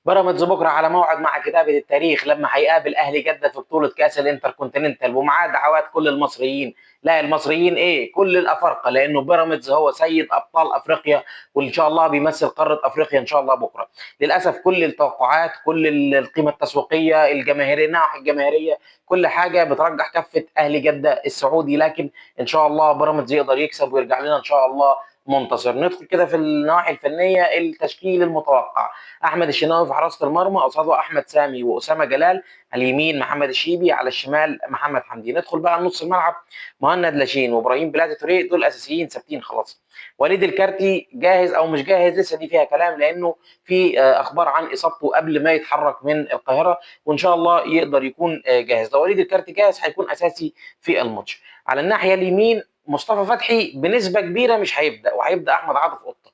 بيراميدز بكره على موعد مع كتابه التاريخ لما هيقابل اهلي جده في بطوله كاس الانتركونتيننتال، ومعاه دعوات كل المصريين. لا المصريين ايه، كل الافارقة، لانه بيراميدز هو سيد ابطال افريقيا وان شاء الله بيمثل قارة افريقيا ان شاء الله بكره. للاسف كل التوقعات، كل القيمة التسويقية، الجماهيرية، الناحية الجماهيرية، كل حاجة بترجح كفه اهلي جده السعودي، لكن ان شاء الله بيراميدز يقدر يكسب ويرجع لنا ان شاء الله منتصر. ندخل كده في النواحي الفنية، التشكيل المتوقع: احمد الشناوي في حراسة المرمى، قصاده احمد سامي واسامة جلال، على اليمين محمد الشيبي، على الشمال محمد حمدي. ندخل بقى نص الملعب: مهند لاشين وابراهيم بلاتي توريه، دول اساسيين ثابتين خلاص. وليد الكارتي جاهز او مش جاهز لسه دي فيها كلام، لانه في اخبار عن اصابته قبل ما يتحرك من القاهرة، وان شاء الله يقدر يكون جاهز. لو وليد الكارتي جاهز هيكون اساسي في الماتش. على الناحية اليمين مصطفى فتحي بنسبة كبيرة مش هيبدا، وهيبدا احمد عاطف قطة.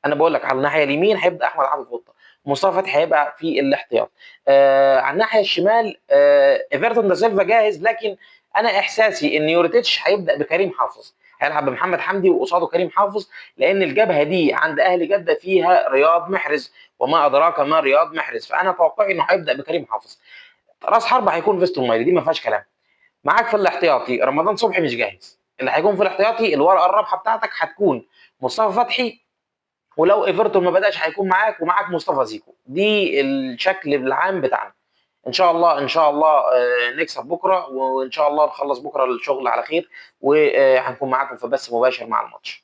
انا بقول لك على الناحية اليمين هيبدا احمد عاطف قطة، مصطفى فتحي هيبقى في الاحتياط. على الناحية الشمال ايفرتون دا سيلفا جاهز، لكن انا احساسي ان يوريتيتش هيبدا بكريم حافظ، هيلعب بمحمد حمدي وقصاده كريم حافظ، لان الجبهة دي عند اهلي جده فيها رياض محرز، وما ادراك ما رياض محرز، فانا توقعي انه هيبدا بكريم حافظ. راس حربه هيكون فيستون مايلي، دي ما فيهاش كلام. معاك في الاحتياطي رمضان صبحي مش جاهز، اللي هيكون في الاحتياطي الورقة الرابحة بتاعتك هتكون مصطفى فتحي، ولو ايفرتون ما بداش هيكون معاك، ومعاك مصطفى زيكو. دي الشكل العام بتاعنا. ان شاء الله ان شاء الله نكسب بكره، وان شاء الله نخلص بكره الشغل على خير، وهنكون معاكم في بث مباشر مع الماتش.